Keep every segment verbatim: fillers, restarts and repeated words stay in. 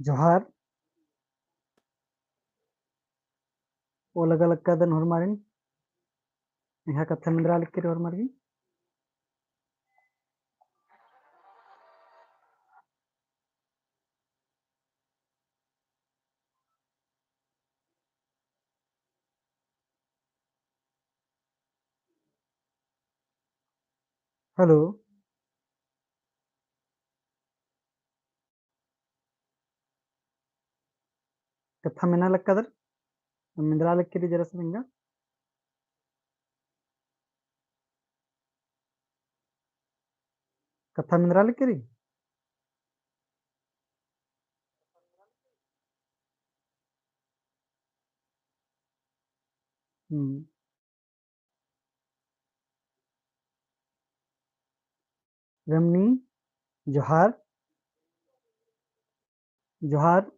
जोहार। ओ लगा लक्कादन होरमारिन। एंग्हा कत्था मेंदरा लक्की रई होरमारिन। Hello। कत्था मेना लक्कादर? मेंदरा लक्की रई जरा सा एंगा। कत्था मेंदरा लक्की रई? हम्म। रमनी, जोहार। जोहार।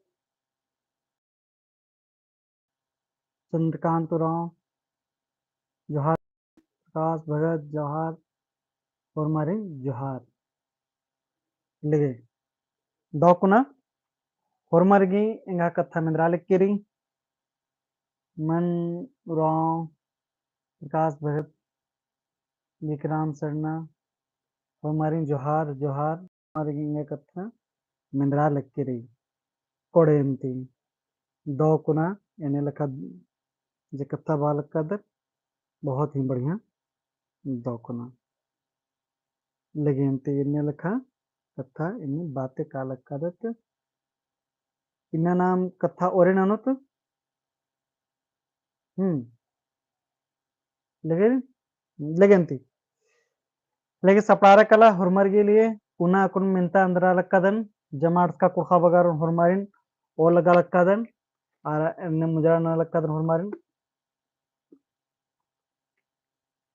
चंद्रकांत उराँव, जोहार। प्रकाश भगत, जोहार। होरमारिन जोहार। लेगे दौ कुना होरमर गही एंगा कत्था मेंदरा लक्की रई। मन उराँव, प्रकाश भगत, विक्रांत सरना, होरमारिन जोहार, जोहार। होरमर गही एंगा कत्था मेंदरा लक्की रई। कोड़ेम ती दौ कुना एन्ने लेखा जे कत्था बआ लक्कादर, बहुत ही बढ़िया दौ कुना। लेगेन ती एन्ने लेखा कत्था एन्ने बाते का लक्कादत। इन्ना नाम कत्था ओरे ननोत। हम्म। लेगे, लेगेन ती। लेगे सपड़ारा कला होरमर गही लिए, कुना अक्कुन मेन्ता एन्दरा लक्कादन, जमाड़स का कुँड़ुख़ा बगर होरमारिन, ओ लगा लक्कादन, आर एन्ने मुजरा नना लक्कादन होरमारिन।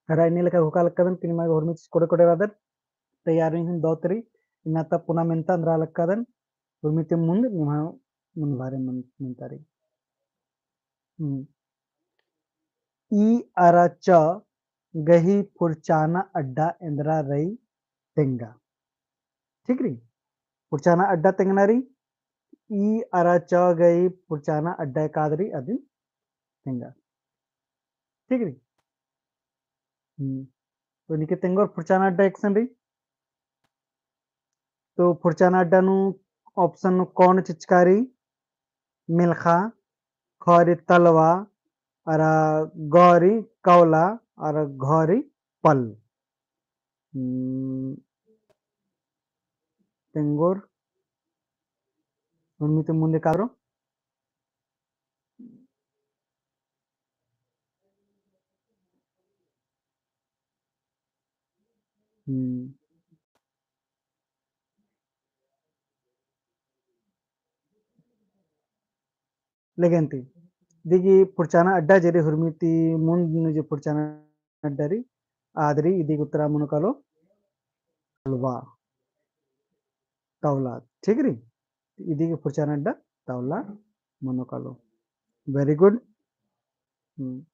हरा इन्ने लेखा घोखा लक्कादन, तिन मागे होरमी चिच्च कोड़े कोड़े रअदर, तैयार रई हूँ दौ तरी, इन्ना ता पुना मेन्ता एन्दरा लक्कादन, होरमी ती मुन्द निम्हा मुन्द बारे मन-, मेन्ता रई। हम्म। ई अरा च गही फुरचाना अड्डा एन्दरा रई तेंगा। ठीक रई? फुरचाना अड्डा तेंगना रई। ई अरा च गही फुरचाना अड्डा एकाद रई अदिन तेंगा। ठीक रई? हम्म। तो निके तेंगोर फुरचाना अड्डा एकसन रई। तो फुरचाना अड्डा नू option नू क नू चिचका रई, मेलखा, ख रई तलवा, अरा ग रई कौला, अरा घ रई पल। हम्म, तेंगोर, होरमी ती मुन्दे कादरो। हम्म। लेगेन ती, इदी गही फुरचाना अड्डा जे रई होरमी ती मुन्द नू जे फुरचाना अड्डा रई, आद रई इदी गही उत्तरा मनो कालो, तौला। तौला, ठीक रई? इदी गही फुरचाना अड्डा तौला मनो कालो। Very good। हम्म।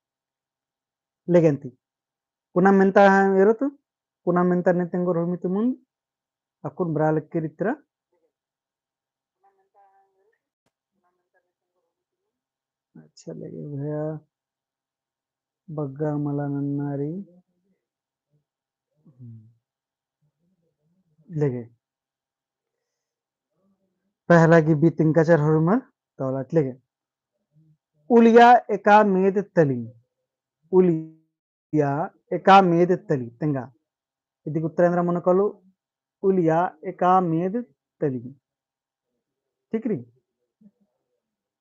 लेगेन ती। कुना मेन्ता एरोत, कुना मेन्ता ने तेंगोर होरमी ती मुन्द, अक्कुन बरआ लक्की रई इत्रा। अच्छा लेगे भैया, बग्गे मला नन्ना रई। लेगे। पहला गही बी तिंका चर होरमर, तौला लेगे। उलिया एका मेद तली। उलिया एका मेद तली। तेंगा। इदी गही उत्तरा एन्दरा मनो कालो, उलिया एका मेद तली। ठीक रई?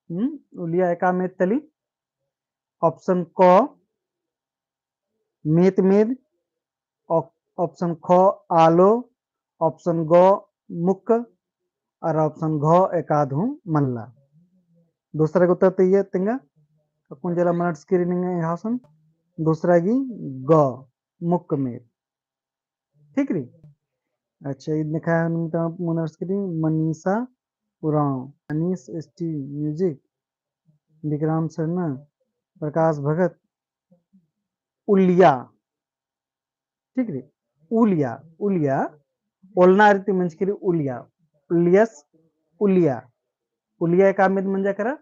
हम्म, उलिया एका मेद तली। Option क, मेत मेद, op-, option ख, आलो, option ग, मुक्क, अरा option घ, एकाद हूँ मल्ला। दूसरा गही उत्तर तइया तेंगा, अक्कुन जेला मनर screen नू एंग्है हसन, दूसरा गही ग, मुक्क मेद। ठीक रई? अच्छा, इद नेखा हूँ ता मनर screen, Manisha Oraon, Anees S T music, Vikrant Sarna, Prakash Bhagat, उलिया। ठीक रई? उलिया, उलिया, ओलना रीति मंजकी रई उलिया, उलियस, उलिया। उलिया एका मेद मंजा केरा,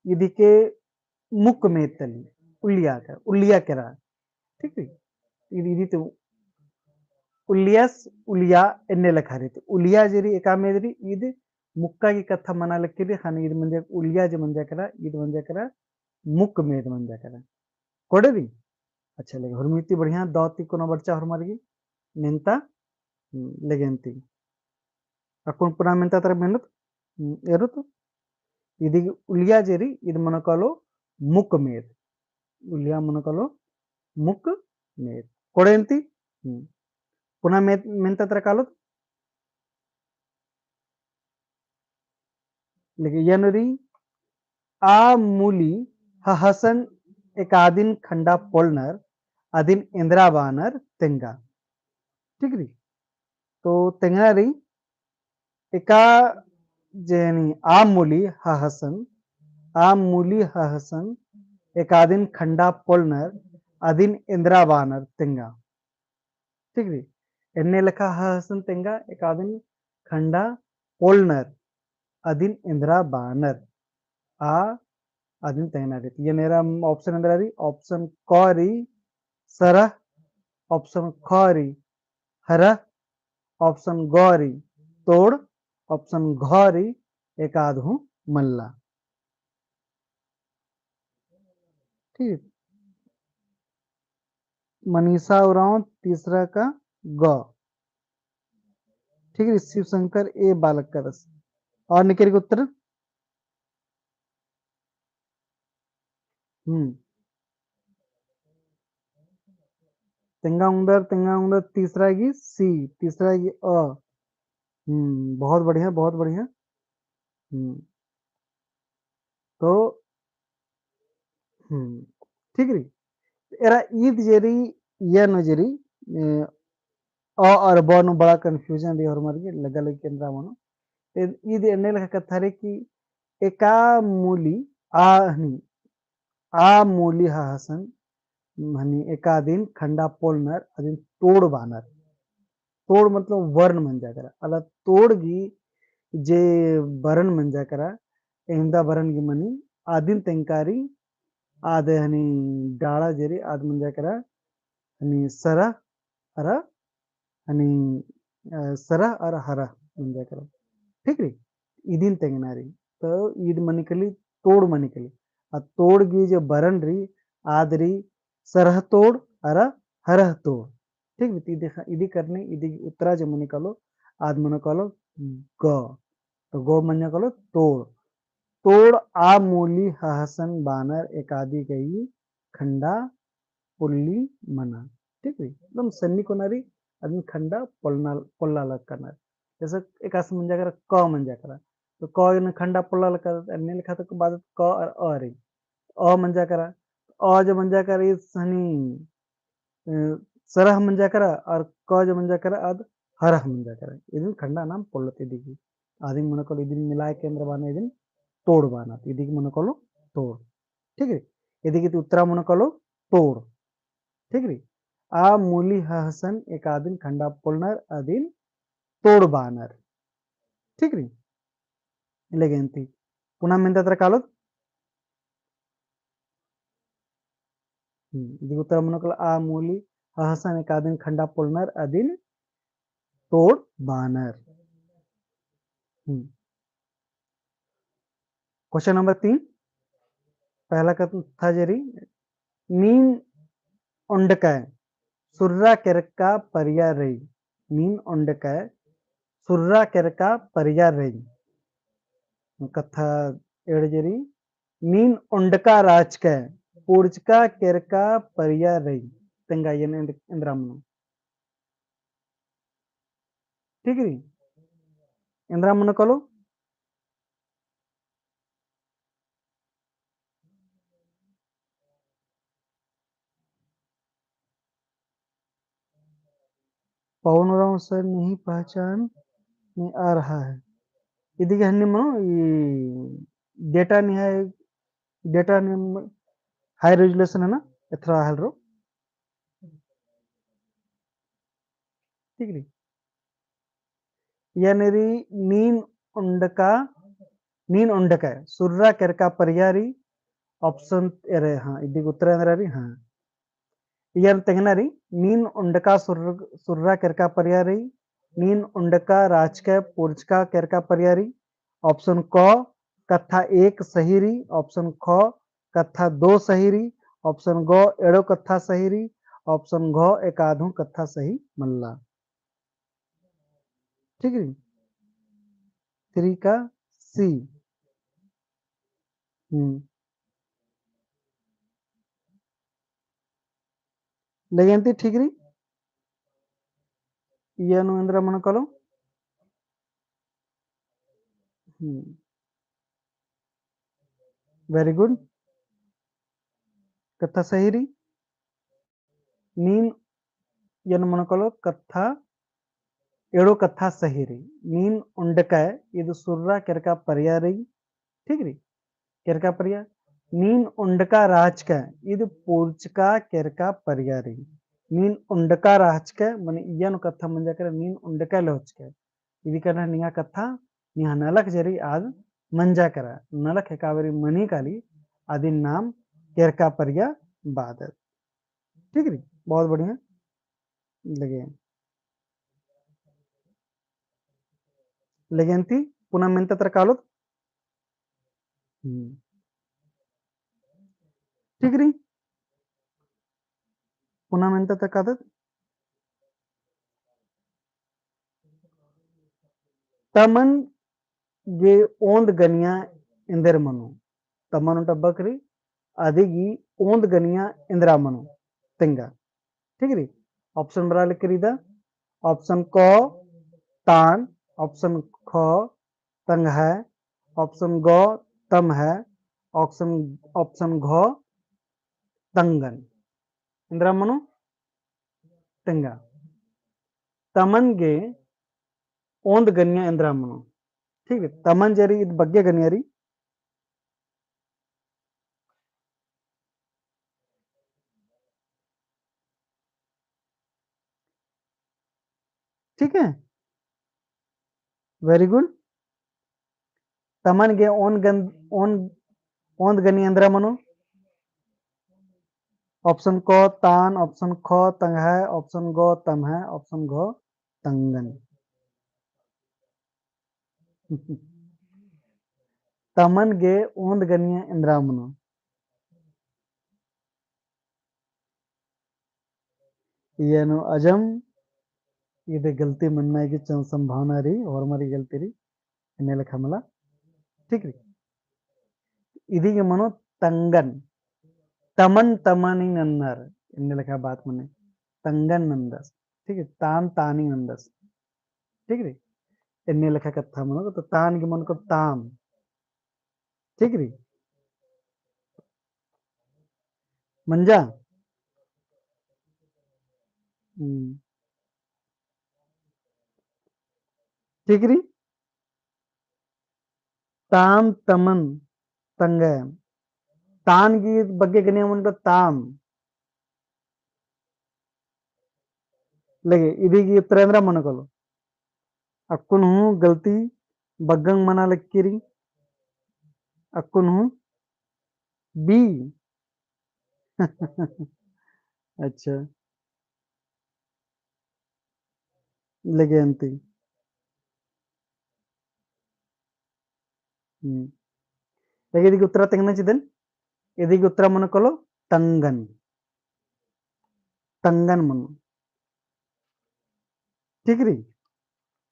इदी के मुक्क मेद तली, उलिया केरा, उलिया केरा। ठीक रई? इदी, इदी तो उलियस उलिया एन्ने लेखा रई। तो उलिया जे रई एका मेद रई, इद मुक्का की कत्था मना लगी रई, ख़ने इद मंजा, उलिया जे मंजा केरा, इद मंजा केरा, मुक्क मेद मंजा केरा। कोड़े रई? अच्छा लगे, हुरमी ती बढ़िया, दौ ती कोनो बरचा हुरमार गे, मेन्ता, हम्म, लेगेन ती। अक्कुन पुना मेन्ता तरा मेनोत, हम्म, एरोत। इदी उलिया जे रई, इद मनो कालो मुक्क मेद। उलिया मनो कालो मुक्क मेद। कोड़ेन ती, हम्म। पुना मेद, मेन्ता तरा कालोत। लेकिन एन रई, आ मूली हहसन एकादिन खंडा पोलनर अदिन एन्दरा बानर तेंगा। ठीक रई? तो तेंगना रई, एका जेनी आ मूली हहसन, आ मूली हहसन एकादिन खंडा पोलनर अदिन एन्दरा बानर तेंगा। ठीक रई? एन्ने लेखा हहसन तेंगा एकादिन खंडा पोलनर अदिन एन्दरा बानर। आ अदिन तेंगना रई। एन एरा option एन्दरा रई, option क रई सरह, option ख रई हरह, option ग रई तोड़, option घ रई एकाद हूँ मल्ला। ठीक। मनीषा उराँव तीसरा का ग। ठीक रई, शिव शंकर ए बालक का रस। और निकरी उत्तर? हम्म। तेंगा उंदर, तेंगा उंदर, तीसरा गी सी, तीसरा गी अ। हम्म, बहुत बढ़िया, बहुत बढ़िया। हम्म। तो, हम्म, ठीक रई। एरा ईद जे रई, या नू जे रई, ए, अ और ब नू बड़ा confusion रई होरमर गे, लग्गा लग्गी एन्दरा मनो। ते ईद एन्ने लेखा कत्था रई कि एका मूली आ हनी, आ मूली हहसन हनी एकादिन खंडा पोलनर अदिन तोड़ बानर। तोड़ मतलब वर्ण मंजा केरा। अला तोड़ गी जे बरन मंजा केरा, एवंदा बरन गी मनी, आदिन तेंगकारी, आद हनी डाड़ा जे रई, आद मंजा केरा, हनी सरह, अरा हनी, अ, सरह अरा हरह मंजा केरा। ठीक रई? इदिन तेंगना रई। तो ईद मनी कली, तोड़ मनी कली। आ तोड़ गी जे बरन रई, आद रई सरह तोड़ अरा हरह तोड़। ठीक रई? इदी ख़-, इदी करने, इदी उत्तरा जे मनी कालो, आद मनी कालो ग। तो ग मनी कालो तोड़। तोड़ आ मूली हहसन बानर एकादी गही खंडा पोल्ली मना। ठीक रई? एकदम सन्नी कोना रई, अदिन खंडा पोलना, पोल्ला लक्कनर। जैसे एकासे मंजा केरा, क मंजा केरा। तो क एन खंडा पोल्ला लक्कनर, अन्ने लेखा तो बाद क और अ रई। अ मंजा केरा। अ जो मंजा केरा, इस हनी, अ, सरह मंजा केरा, और क जो मंजा केरा, अद हरह मंजा केरा। इदिन खंडा नाम पोल्लोत इदी गी। आदिन मनो कालो इदिन मिलाय के एन्दरा बानर इदिन तोड़ बानर। इदी गी मनो कालो तोड़। ठीक रई? इदी गी उत्तरा मनो कालो तोड़। ठीक रई? आ मूली हहसन एकादिन खंडा पोलनर अदिन तोड़ बानर। ठीक रई? लेगेन ती। पुना मेन्ता तरा कालोत। हम्म, इदी उत्तरा मनो कालो आ मूली हहसन एकादिन खंडा पोलनर अदिन तोड़ बानर। हम्म। Question number तीन, पहला कत्था जे रई, नीन ओंडकय सुर्रा केरका परिया रई। नीन ओंडकय सुर्रा केरका परिया रई। कत्था एंड़ जे रई, नीन ओंडका राचकय पुड़चका केरका परिया रई। तेंगा एन एन्द-, एन्दरा मनो। ठीक रई? एन्दरा मनो कालो? पवन उराँव सर नहीं पहचान में आ रहा है। इदी गे हन्नी मनो, ई data नहीं है, data नहीं, high resolution है ना, एथरा हेलरो। ठीक रई। एन रई नीन ओंडका, नीन ओंडकय सुर्रा केरका परिया रई, option एरे, हाँ, इदी ग उत्तरा एन्दरा रई, हाँ। इयन तेंगना रई, नीन ओंडका सुर्र-, सुर्रा केरका परिया रई, नीन ओंडका रहचकय पोरचका केरका परिया रई। Option क, कत्था एक सही रई, option ख, कत्था दो सही रई, option ग, एंड़ो कत्था सही रई, option घ, एकाधों कत्था सही मल्ला। ठीक रई? Three का C। हम्म। लगे अन्ती ठीक रई? इया नू एन्दरा मनो कालो? हम्म। Very good। कत्था सही रई। नीन एन मनो कालो कत्था, एंड़ो कत्था सही रई। नीन ओंडकय, ईद सुर्रा केरका परिया रई। ठीक रई? केरका परिया। नीन ओंडका रहचकय, ईद पोरचका केरका परिया रई। नीन ओंडका रहचकय, मने इया नू कत्था मंजा केरा, नीन ओंडकय ले होचकय। इदी करना निंग्है कत्था, निंग्है नलख जे रई आद मंजा केरा, नलख एका बारी मनी काली, अदिन नाम केरका परिया बअदत। ठीक रई, बहुत बढ़िया। लगे, लगे अन्ती पुना मेन्ता तरा कालोत। हम्म। ठीक रई, पुना मेन्ता तरा कालोत। तमन गे ओन्द गनिया एन्देर मनो। तमन ओन्टा बकरी, अदिगी ओन्द गनिया एन्देर मनो। तेंगा। ठीक रई? Option बरआ लगी रई दा। Option क, तान, option ख, तंग्है, option ग, तम्है, option, option घ, तंगन। एन्देर मनो? तेंगा। तमन गे ओन्द गनिया एन्देर मनो। ठीक है, तमन जे रई, ईद बग्गे गनिया रई। ठीक है, very good। तमन गे ओन गन-, ओन, ओन्द गनिया एन्देर मनो? Option क तान, option ख तंग्है, option ग तम्है, option घ तंगन। तमन गे ओन्द गनिया एन्देर मनो। इय्या नू अजम, इदे गलती मन्ना गे चन संभावना रई, होरमारी गलती रई, एन्ने लेखा मला, ठीक रई। इदी गे मनो तंगन, तमन तमन ही नन्नर, एन्ने लेखा बात मने, तंगन नन्दस, ठीक है, तान तान ही नन्दस, ठीक रई। एन्ने लेखा कत्था मनो, तो तान गे मनो कालो ताम, ठीक रई। मंजा? हम्म। ठीक रई? ताम तमन तंगय। तान गे बग्गे गनिया मनो कालो ताम। लगे, इदी गे उत्तर एन्देर मनो कालो। अक्कुन हूँ गलती बग्गंग मना लगी रई। अक्कुन हूँ B। अच्छा। लगे अन्ती। हम्म। लगे इदी गे उत्तरा तेंगना चिदन। इदी गे उत्तरा मनो कालो तंगन। तंगन मनो। ठीक रई?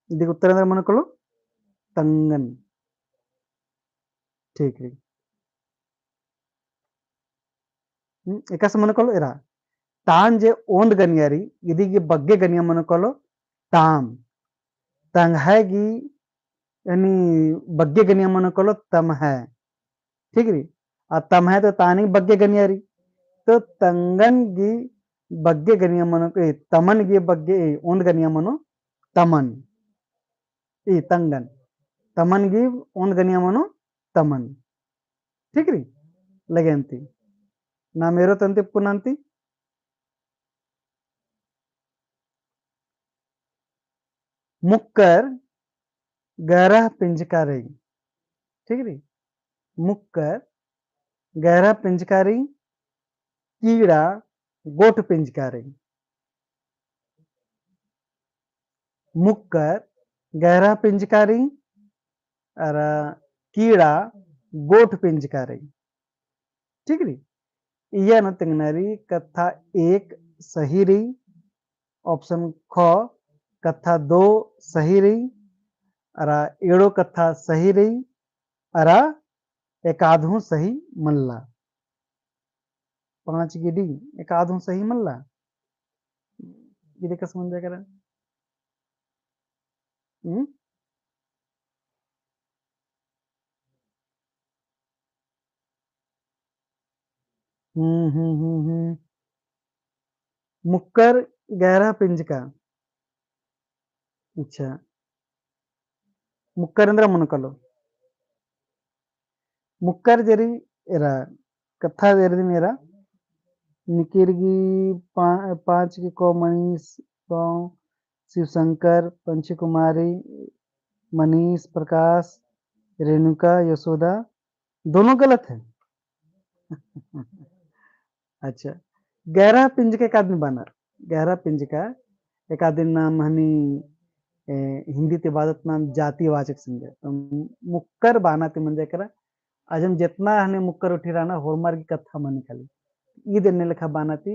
इदी गे उत्तरा एन्देर मनो कालो तंगन। ठीक रई। हम्म, एकासे मनो कालो एरा। तान जे ओन्द गनिया रई, इदी गे बग्गे गनिया मनो कालो ताम। तंग्है गे, यानी बग्गे गनिया मनो कालो तम्है। ठीक रई? आ तम्है तो तान ही बग्गे गनिया रई। तो तंगन गे बग्गे गनिया मनो, ए, तमन गे बग्गे, ए, ओन्द गनिया मनो तमन। ए, तंगन। तमन गे ओन्द गनिया मनो तमन। ठीक रई? लगे अन्ती। नाम एरोत अन्ती पुना अन्ती। मुक्कर गरह पिंजका रई। ठीक रई? मुक्कर गहरा पिंजका रई, कीड़ा गोट पिंजका रई। मुक्कर गहरा पिंजका रई, अरा कीड़ा गोट पिंजका रई। ठीक रई? इय्या नू तिंगना रई, कत्था एक सही रई, option ख, कत्था दो सही रई, अरा एड़ो कत्था सही रई, अरा एकाद हूँ सही मल्ला। पाँच गे D, एकाद हूँ सही मल्ला। इदे कस मंजा केरा? हम्म? हम्म, हम्म, हम्म, हम्म। मुक्कर गहरा पिंजका। अच्छा। मुक्कर एन्दरा मनो कालो। मुक्कर जे रई एरा, कत्था जे रई एरा, निकिर गी पा-, पाँच गे क मनीष, पाँव शिवशंकर, पंची कुमारी, मनीष, प्रकाश, रेणुका, यशोदा, दोनों गलत है। अच्छा, गहरा पिंजका एकादिन बानर, गहरा पिंजका एकादिन नाम हनी, ए, हिंदी ती बअदत नाम जातिवाचक संज्ञा। तो मुक्कर बाना ती मंजा केरा, अजम जेतना हनी मुक्कर उठी रअनर, होरमर गी कत्था मनी काली। ईद एन्ने लेखा बाना ती,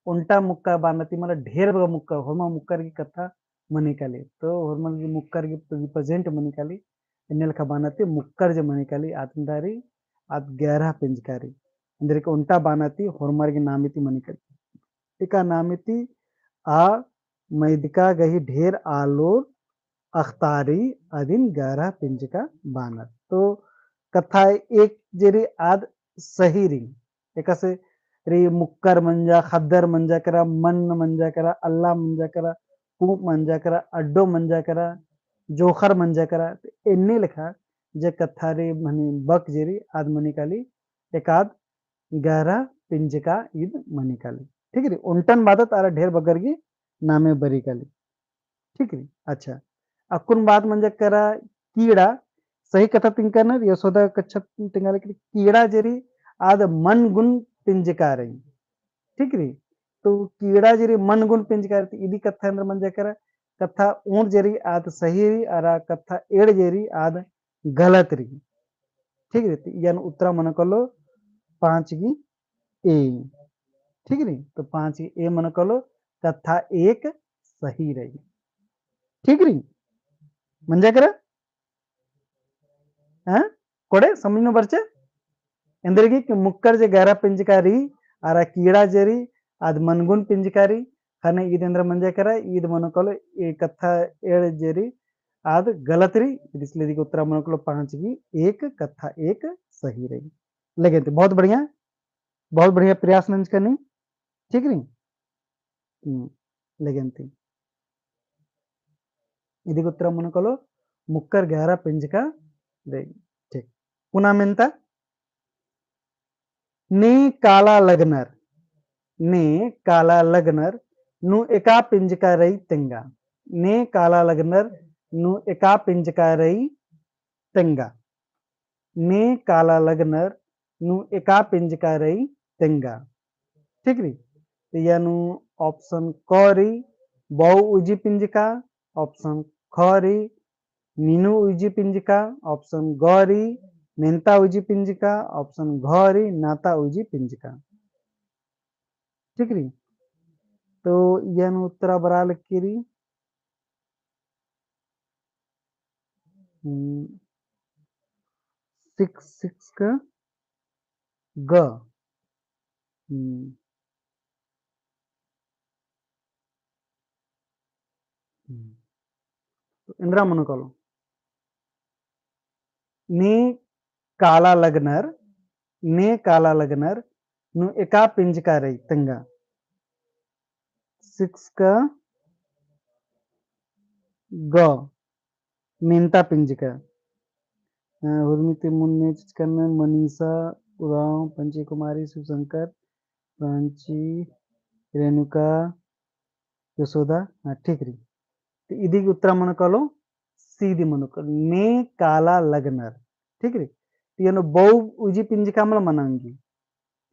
ओन्टा मुक्कर बाना ती, मतलब ढेर बग्गे मुक्कर, होरमा मुक्कर गी कत्था मनी काली। तो होरमर गी मुक्कर गी represent मनी काली, एन्ने लेखा बाना ती मुक्कर जे मनी काली, आद एन्दरा रई, आद गहरा पिंजका रई। एन्देरगे ओन्टा बाना ती होरमर गी नामे ती मनी काली। एका नामे ती आ मइदका गही ढेर आलोर अख़तारी अदिन गहरा पिंजका बानर। तो कत्था एक जे रई आद सही रई। एकासे रई मुक्कर मंजा, ख़द्दर मंजा केरा, मन्न मंजा केरा, अल्ला मंजा केरा, पूंप मंजा केरा, अड्डो मंजा केरा, जोंख़र मंजा केरा। तो एन्ने लेखा जे कत्था रई मनी बक जे रई आद मनी काली एकाद गहरा पिंजका ईद मनी काली। ठीक रई, ओन्टन बअदत आर ढेर बग्गर गी नामे बरी काली। ठीक रई, अच्छा। अक्कुन बात मंजा केरा कीड़ा, सही कत्था तिंकनर, यशोदा कच्छा तिंगाले कि कीड़ा जे रई आद मन गुन पिंजका रई। ठीक रई, तो कीड़ा जे रई मन गुन पिंजका रई, तो इदी कत्था एन्दरा मंजा केरा, कत्था ओन्ट जे रई आद सही रई, अरा कत्था एंड़ जे रई आद गलत रई। ठीक रई, तो इय्या नू उत्तरा मनो कालो पाँच गी A। ठीक रई, तो पाँच गी A मनो कालो, कत्था एक सही रई। ठीक रई, मंजा केरा? हाँ? कोड़े समझ नू बरचे? एन्देरगे कि मुक्कर जे गहरा पिंजका रई, अरा कीड़ा जे रई, आद मन गुन पिंजका रई, ख़ने ईद एन्दरा मंजा केरा, ईद मनो कालो, ए कत्था एंड़ जे रई, आद गलत रई, इसलिए इदी उत्तरा मनो कालो पाँच गी एक, कत्था एक सही रई। लेकिन तो बहुत बढ़िया, बहुत बढ़िया प्रयास नंजकनी, ठीक रई? हम्म, लेकिन ती। इदी उत्तरा मनो कालो, मुक्कर गहरा पिंजका रई। ठीक। पुना मेन्ता, ने काला लगनर, ने काला लगनर, नू एका पिंजका रई तेंगा। ने काला लगनर, नू एका पिंजका रई तेंगा। ने काला लगनर, नू एका पिंजका रई तेंगा। ठीक रई? तो इय्या नू option क रई, बऊ उजी पिंजका, option ख रई, मीनू उजी पिंजका, option ग रई, मेन्ता उजी पिंजका, option घ रई, नाता उजी पिंजका। ठीक रई? तो इय्या नू उत्तरा बरआ लगी रई। हम्म, six, six का ग। हम्म। हम्म। तो एन्दरा मनो कालो। ने काला लगनर, ने काला लगनर, नू एका पिंजका रई तेंगा। Six का ग, मेन्ता पिंजका। अ, हुर्मी ती मुन्ने चिचकन, मनीषा उराँव, पंची कुमारी, शिवशंकर, प्रांची, रेणुका, यशोदा, हाँ, ठीक रई। तो इदी उत्तरा मनो कालो, सीधी मनो कालो, ने काला लगनर, ठीक रई। ती एन बऊ उइजी पिंजका मला मना ओंगी।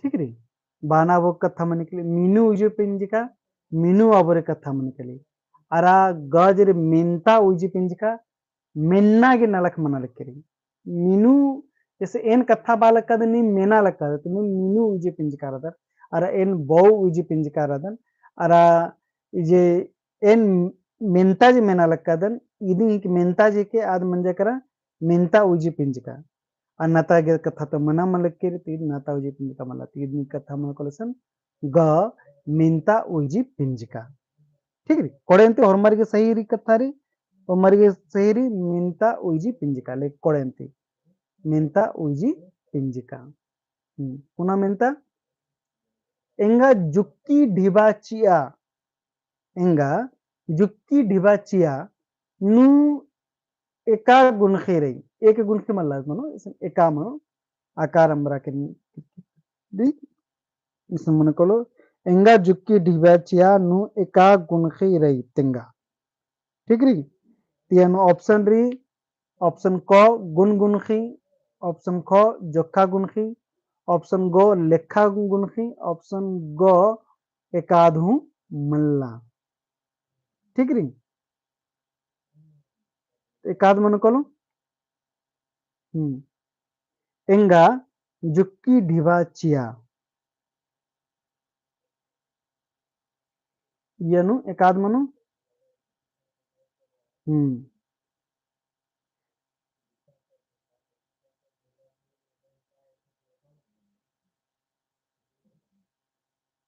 ठीक रई? बाना बऊ कत्था मनी काली, मीनू उइजी पिंजका, मीनू आबोरे कत्था मनी काली। अरा ग जे रई मेन्ता उइजी पिंजका, मेन्ना गे नलख मना लगी रई। मीनू, जैसे एन कत्था बआ लक्कादन, नीम मेना लक्कादत, तो नीम मीनू उइजी पिंजका रअदर, अरा एन बऊ उइजी पिंजका रअदन, अरा इजे एन मेन्ता जे मेना लक्कादन, इदिन हिके मेन्ता जे के आद मंजा केरा, मेन्ता उइजी पिंजका। आ नता गे कत्था तो मना मलक के रई, ती नता उइजी पिंजका मला, ती इदिन कत्था मना कालो इसन ग मेन्ता उइजी पिंजका। ठीक रई? कोड़ेन्ती होरमर गे सही रई कत्था रई, होरमर गे सही रई मेन्ता उइजी पिंजका, ले कोड़ेन्ती। मेन्ता उइजी पिंजका। हम्म, पुना मेन्ता। एंगा जुक्की ढिबा चिआ, एंगा जुक्की ढिबा चिआ नू एका गुनखी रई, एक गुनखी मल्ला मनो, इसन एका मनो, आकार अम्बरा के दी, इसन मनो कालो, एंगा जुक्की ढिबा चिआ नू एका गुनखी रई तेंगा। ठीक रई? ती एन option रई, option क गुन गुनखी, option ख जोखा गुनखी, option ग लेखा गुनखी, option ग एकाद हूँ मल्ला। ठीक रई? एकाद मनो कालो। हम्म। एंगा जुक्की ढिबा चिआ। इया नू एकाद मनो। हम्म।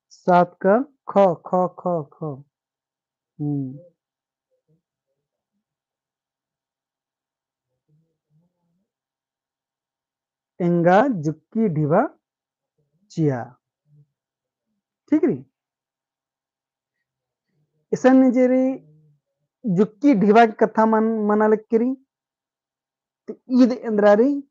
सात का ख, ख, ख, ख। हम्म। एंगा जुक्की ढिबा चिआ। ठीक रई? इसन जे रई जुक्की ढिबा की कत्था मन, मना लगी रई। तो ईद एन्द्रा रई।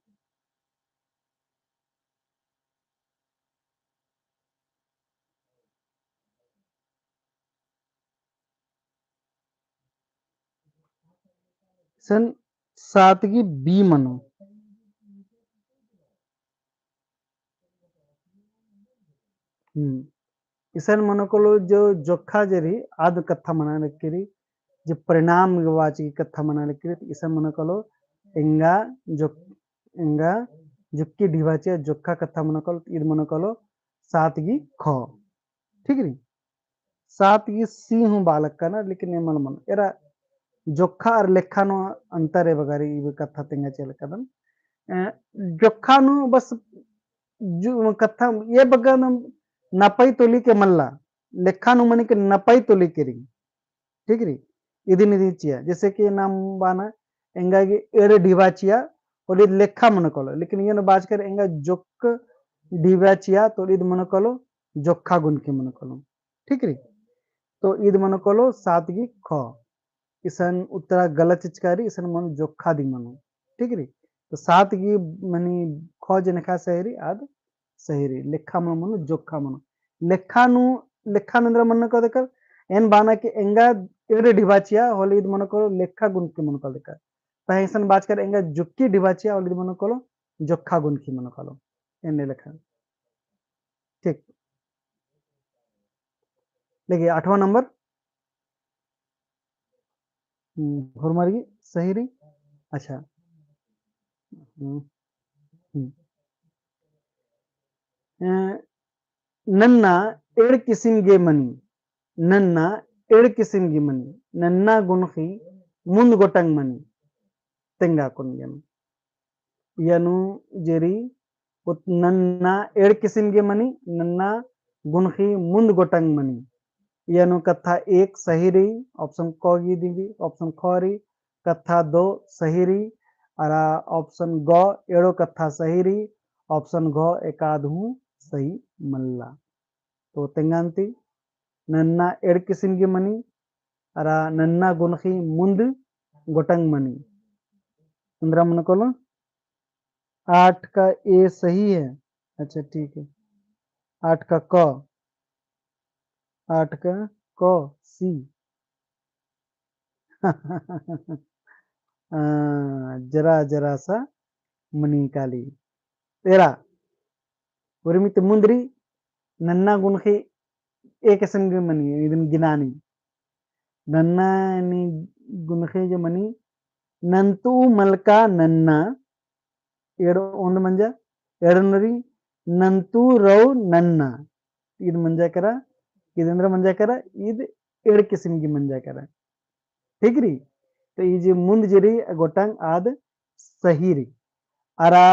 इसन सात गही B मनो। हम्म। इसन मनो कालो जो जोखा जे रई, आद कत्था मना लगी रई, जो परिणाम वाची कत्था मना लगी रई, इसन मनो कालो एंगा जो, एंगा जुक्की ढिबा चिआ जोखा कत्था मनो कालो, ईद मनो कालो सात गही ख। ठीक रई? सात गही C हूँ बआ लक्कनर, लेकिन एमन मनो। एरा जोखा अरा लेखा नू अंतर है बगारी, इब कत्था तेंगा चिआ लक्कदन। अ, जोखा नू बस जु-, कत्था ए बग्गे नू नपई तोली के मल्ला, लेखा नू मनी के नपई तोली के रई। ठीक रई? इदिन इदिन चिआ। जैसे कि नाम बाना, एंगा गे एड़ ढिबा चिआ, होले ईद लेखा मनो कालो। लेकिन इयन बाचकर एंगा जोक्क ढिबा चिआ, तो ईद मनो कालो, जोखा गुनखी मनो कालो। ठीक रई? तो ईद मनो कालो, सात गही ख। इसन उत्तरा गलत चिचका रई, इसन मनो जोखा दिम मनो। ठीक रई? तो सात गही मनी ख जे नेखा सही रई, आद सही रई। लेखा मनो, मनो जोखा मनो। लेखा नू, लेखा नू एन्द्रा मनो कालो देकर, एन बाना कि एंगा एड़ ढिबा चिआ, होले ईद मनो कालो लेखा गुनखी मनो कालो देकर। पहें इसन बाचकर एंगा जुक्की ढिबा चिआ, होले ईद मनो कालो जोखा गुनखी मनो कालो। एन्ने लेखा। ठीक। लेकिन आठवाँ नंबर। हम्म, होरमर गही सही रई। अच्छा। हम्म, हम्म। अ, नन्ना एड़ किसिम गे मनी, नन्ना एड़ किसिम गे मनी, नन्ना गुनखी मुन्द गोटंग मनी, तेंगा कुन गे मनी। इया नू जे रई, उत नन्ना एड़ किसिम गे मनी, नन्ना गुनखी मुन्द गोटंग मनी। इया नू कत्था एक सही रई, option क गही दिम रई, option ख रई, कत्था दो सही रई, अरा option ग एड़ो कत्था सही रई, option घ एकाद हूँ सही मल्ला। तो तेंगान्ती, नन्ना एड़ किसिम गे मनी, अरा नन्ना गुनखी मुन्द गोटंग मनी। एन्द्रा मनो कालो? आठ का A सही है। अच्छा, ठीक है। आठ का क, आठ का क, C। हाँ, जरा जरा सा मनी काली। तेरा। उर्मी ती मुन्द रई नन्ना गुनख़ी एक किसिम गे मनी, इदिन गिनानी। नन्ना नी गुनख़ी गे मनी, नन्तु मलका नन्ना, एड़ ओन्द मंजा, एड़नुरी नन्तु रौ नन्ना। ईद मंजा केरा, ईद एन्दरा मंजा केरा, ईद एड़ किसिम गे मंजा केरा। ठीक रई? तो ई जे मुन्द जे रई गोटंग आद सही रई। अरा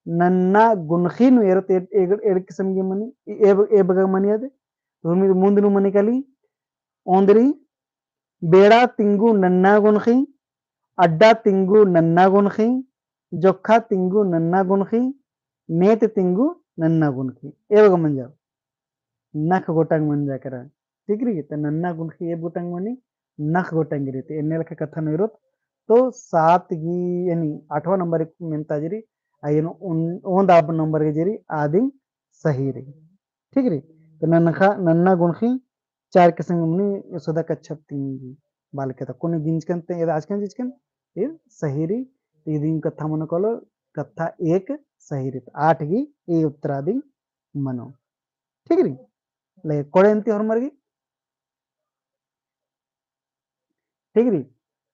नन्ना गुनख़ी नू एरोत एड़, एड़, एड़ किसिम गे मनी, ए, ए, ए बग्गे मनी आद, तो मुन्द नू मनी काली, ओन्द रई, बेड़ा तिंगु नन्ना गुनख़ी, अड्डा तिंगु नन्ना गुनख़ी, जोक्खा तिंगु नन्ना गुनख़ी, नेत तिंगु नन्ना गुनख़ी। ए बग्गे मंजा। नख गोटंग मंजा केरा। ठीक रई? तो नन्ना गुनख़ी एब गोटंग मनी, नख गोटंग रई। तो एन्ने लेखा कत्था नू एरोत, तो सात गे, यानी आठवाँ नंबर गे मेन्ता जे रई, आ एन ओन-, ओन्द आब नंबर गे जे रई, आदिन सही रई। ठीक रई? तो नन्ना, नन्ना गुनख़ी चार किसिम मनी, यशोदा कच्छप तिंगी बालके ता। कोने गिंजकन ते, एदा आजकन जिचकन, ईद सही रई, ईदिन कत्था मनो कालो, कत्था एक सही रई। तो आठ गे ए उत्तर आदिन मनो। ठीक रई? ले, कोड़े अन्ती होरमर गे। ठीक रई?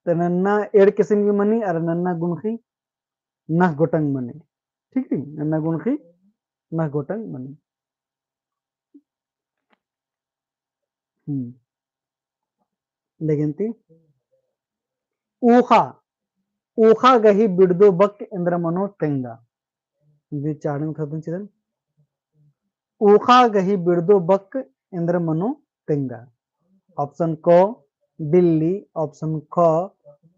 तो नन्ना एड़ किसिम गे मनी, अरा नन्ना गुनख़ी नख गोटंग मनी। ठीक रई? नन्ना गुनख़ी नख गोटंग मनी। हम्म। लेकिन ती ऊख़ा, ऊख़ा गही बिड़दो बक एन्दरा मनो तेंगा। जे चाड़न खतन चिदन। ऊख़ा गही बिड़दो बक एन्दरा मनो तेंगा। Option क बिल्ली, option ख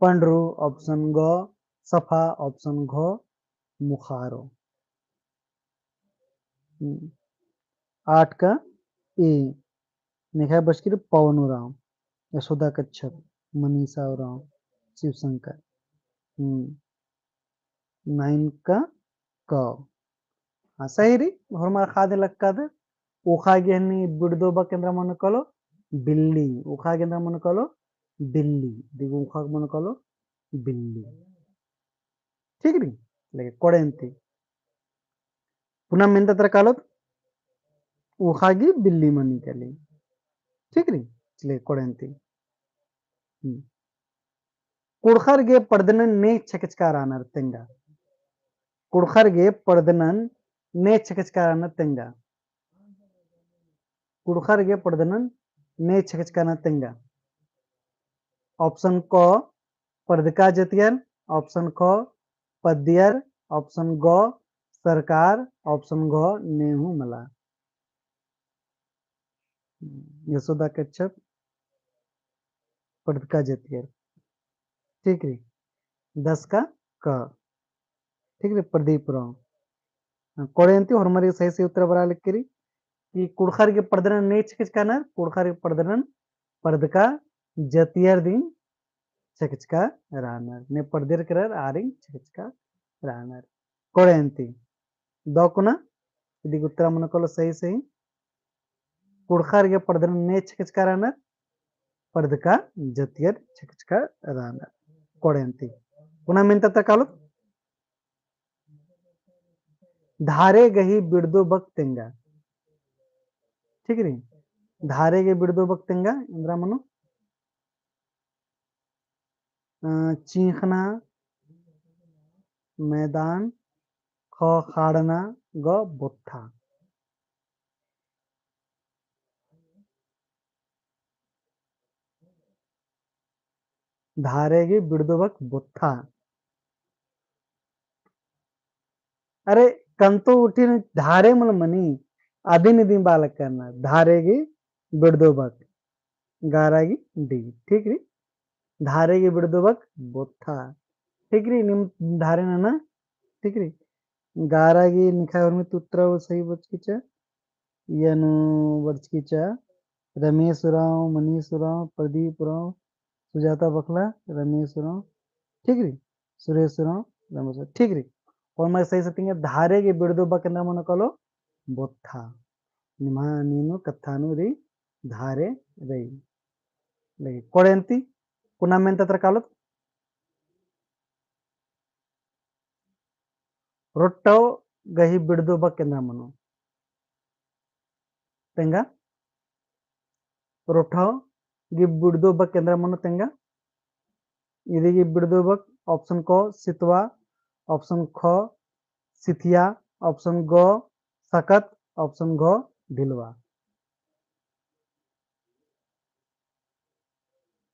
पंडरू, option ग सफा, option घ मुखारो। हम्म। आठ का ए, नेखा बरचकी रई पवन उराँव, यशोदा कच्छप, मनीषा उराँव, शिव शंकर। हम्म। Nine का क। हाँ, सही रई, होरमर ख़द्द लक्कादर। ऊख़ा गे हनी बिड़दो बक एन्दरा मनो कालो बिल्ली, ऊख़ा गे एन्दरा मनो कालो बिल्ली, दिगो ऊख़ा गे मनो कालो बिल्ली। ठीक रई? लेकिन कोड़े अन्ती। पुना मेन्ता तरा कालोत, ऊख़ा गे बिल्ली मनी काली। ठीक रई? चले कोड़े अन्ती। हम्म। कुँड़ुख़र गे पड़दनन ने छकचका रअनर तेंगा। कुँड़ुख़र गे पड़दनन ने छकचका रअनर तेंगा। कुँड़ुख़र गे पड़दनन ने छकचका रअनर तेंगा। Option क पड़दका जतियर, option ख पद्दियर, option ग सरकार, option घ नेहूँ मला। यशोदा कच्छप पड़दका जतियर। ठीक रई। दस का क। ठीक रई, प्रदीप उराँव। हाँ, कोड़े अन्ती होरमर गे सही सही उत्तर बरआ लगी रई कि कुँड़ुख़र गे पड़दनन ने छकचका रअनर, कुँड़ुख़र गे पड़दनन पड़दका जतियर दिम छकचका रअनर। ने पड़दियर केरर आरिम छकचका रअनर। कोड़े अन्ती। दौ कुना, इदिक उत्तरा मनो कालो सही सही। कुँड़ुख़र गे पड़दनन ने छकचका रअनर, पड़दका जतियर छकचका रअनर। कोड़े अन्ती। पुना मेन्ता तरा कालोत। धारे गही बिड़दो बक तेंगा। ठीक रई? धारे गही बिड़दो बक तेंगा, एन्दरा मनो? अ, चींख़ना, मैदान, ख ख़ाड़ना, ग बोत्था। धारे गही बिड़दो बक बोत्था। अरे, कन्तो उठिन धारे मल मनी, अदिन इदिन बालक करना, धारे गही बिड़दो बक, गारा गही डी, ठीक रई? धारे गही बिड़दो बक बोत्था, ठीक रई? नीम धारे नना, ठीक रई? गारा गही निखा उर्मी ती उत्तरा सही बरचकी चा, यानु बरचकी चा, रमेश उराँव, मनीष उराँव, प्रदीप उराँव, सुजाता बखला, रमेश उराँव, ठीक रई? सुरेश उराँव, रमेश उराँव, ठीक रई। होरमर सही सही तिंगा धारे गही बिड़दो बक एन्दरा मनो कालो बोत्था। निम्हा नीन कत्था नू रई धारे रई। लेकिन कोड़े अन्ती, पुना मेन्ता तरा कालोत। रोट्टव गही बिड़दो बक एन्दरा मनो? तेंगा। रोठा गही बिड़दो बक एन्दरा मनो तेंगा? इदी गही बिड़दो बक option क सितवा, option ख सिथिया, option ग सकत, option घ ढिलवा।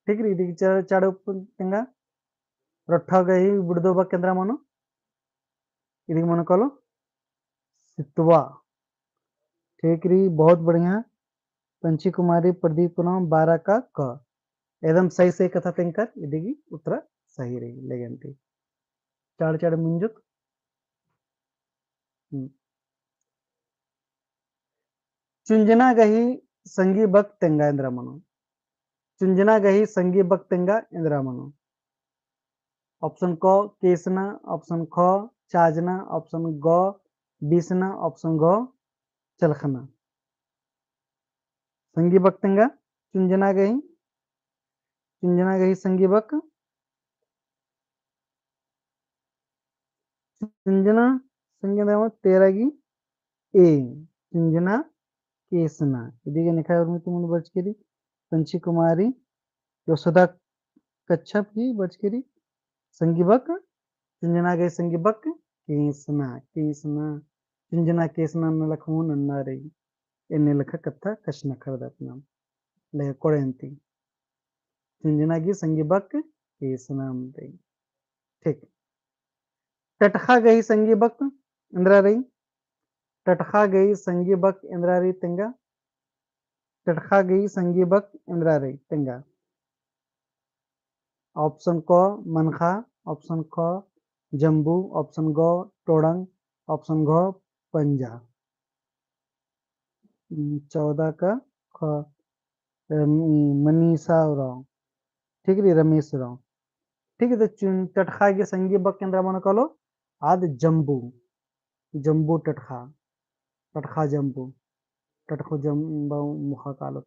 ठीक रई, इदी गही चा-, चाड़े उप्पु तेंगा। रोठा गही बिड़दो बक एन्दरा मनो? इदी गही मनो कालो सितवा। ठीक रई, बहुत बढ़िया। पंची कुमारी, प्रदीप उराँव, बारा का क। एकदम सही सही कत्था तेंगकर, इदी गही उत्तर सही रई, लेगेन ती। चाड़ चाड़ मुंजुत। हम्म। चुंजना गही संगी बक तेंगा एन्दरा मनो? चुंजना गही संगी बक तेंगा एन्दरा मनो? Option क केसना, option ख चाजना, option ग बीसना, option घ चलखना। संगी बक तेंगा चुंजना गही, चुंजना गही संगी बक। चुंजना संगी बक तेरा गही ए, चुंजना केसना। इदी गही नेखा उर्मी ती मनो बरचकी रई, पंची कुमारी, यशोदा कच्छप ही बरचकी रई। संगी बक, चुंजना गही संगी बक केसना, केसना। चुंजना केसना नलख हूँ नन्ना रई। एन्ने लेखा कत्था कछनखरदत नाम। ले कोड़ेन ती। चुंजना गही संगी बक केसना रई। ठीक। टटखा गही संगी बक एन्दरा रई? टटखा गही संगी बक एन्दरा रई तेंगा? टटखा गही संगी बक एन्दरा रई तेंगा? Option क मनखा, option ख जम्बू, option ग टोड़ंग, option घ पंजा। हम्म, चौदह का ख, अम, मनीषा उराँव। ठीक रई, रमेश उराँव। ठीक रई, तो चुन-, टटखा गही संगी बक एन्दरा मनो कालो, आद जम्बू, जम्बू टटखा, टटखा जम्बू, टटखो जम्बू मुखा कालोत।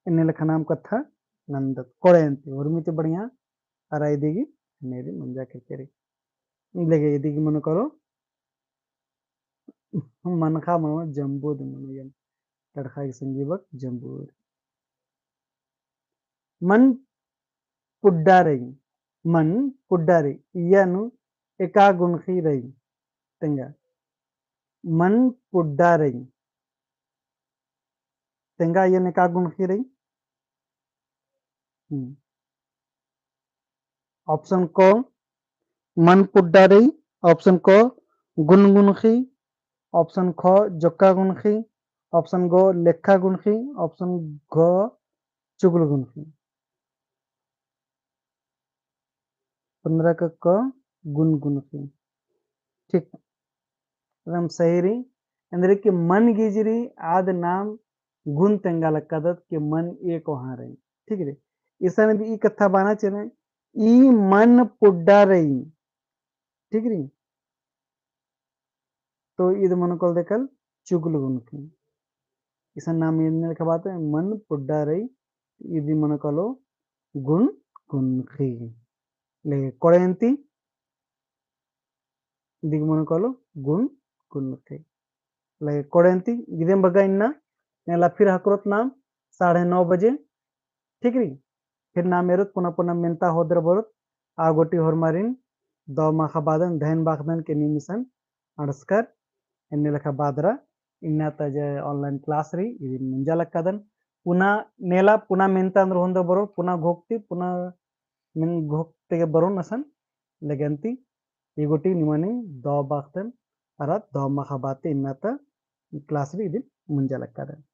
एन्ने लेखा नाम कत्था नन्दत। कोड़ेन ती, उर्मी ती बढ़िया, अरा इदी गही, एन्ने रई मंजा केरकी रई। लेगे इदी गही मनो कालो, मनखा मनो, जम्बू दी मनो, एन टटखा गही संगी बक जम्बू। मन पुड्डा रई, मन पुड्डा रई, इय्या नू एका गुनखी रई तेंगा? मन पुड्डा रई तेंगा, इय्या नू एका गुनखी रई? हम्म। Option क मन पुड्डा रई, option क गुनगुनखी, option ख जोक्का गुनखी, option ग लेखा गुनखी, option घ चुगल गुनखी। पन्द्रह का क गुनगुनखी। ठीक, एकदम सही रई। एन्देरगे कि मन गही जे रई आद नाम गुन तेंगा लक्कादत कि मन ए कोहाँ रई। ठीक रई, इसन ई कत्था बअना चेने, ई मन पुड्डा रई। ठीक रई, तो ईद मनो कालो देखल चुगल गुनखी। इसन नाम एन्ने लेखा बात है, मन पुड्डा रई, ईद मनो कालो गुन गुनखी। ले कोड़ेन ती, इदिगे मनो कालो गुन गुनखी। ले कोड़ेन ती, इदिम बग्गे इन्ना, नेला फिर हकरोत नाम साढ़े नौ बजे, ठीक रई? फिर नाम एरोत पुना पुना मेन्ता होदर बरोत, आ गूटी होरमारिन दव माखा बादन, धैन बाखदन के नीम इसन अंड़सकर, एन्ने लेखा बादरा, इन्ना ता जे online class रई, इदिन मुंजा लक्कादन। पुना नेला, पुना मेन्ता अंदर होन्दा बरोत, पुना घोख ती, पुना मेन घोख तेगे बरोन असन, लेगेन ती, ई गूटी निमानिम दव बाखदन, अरा दव माखा बाते इन्ना ता class रई इदिन मुंजा लक्कादन।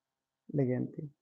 लेगेन ती।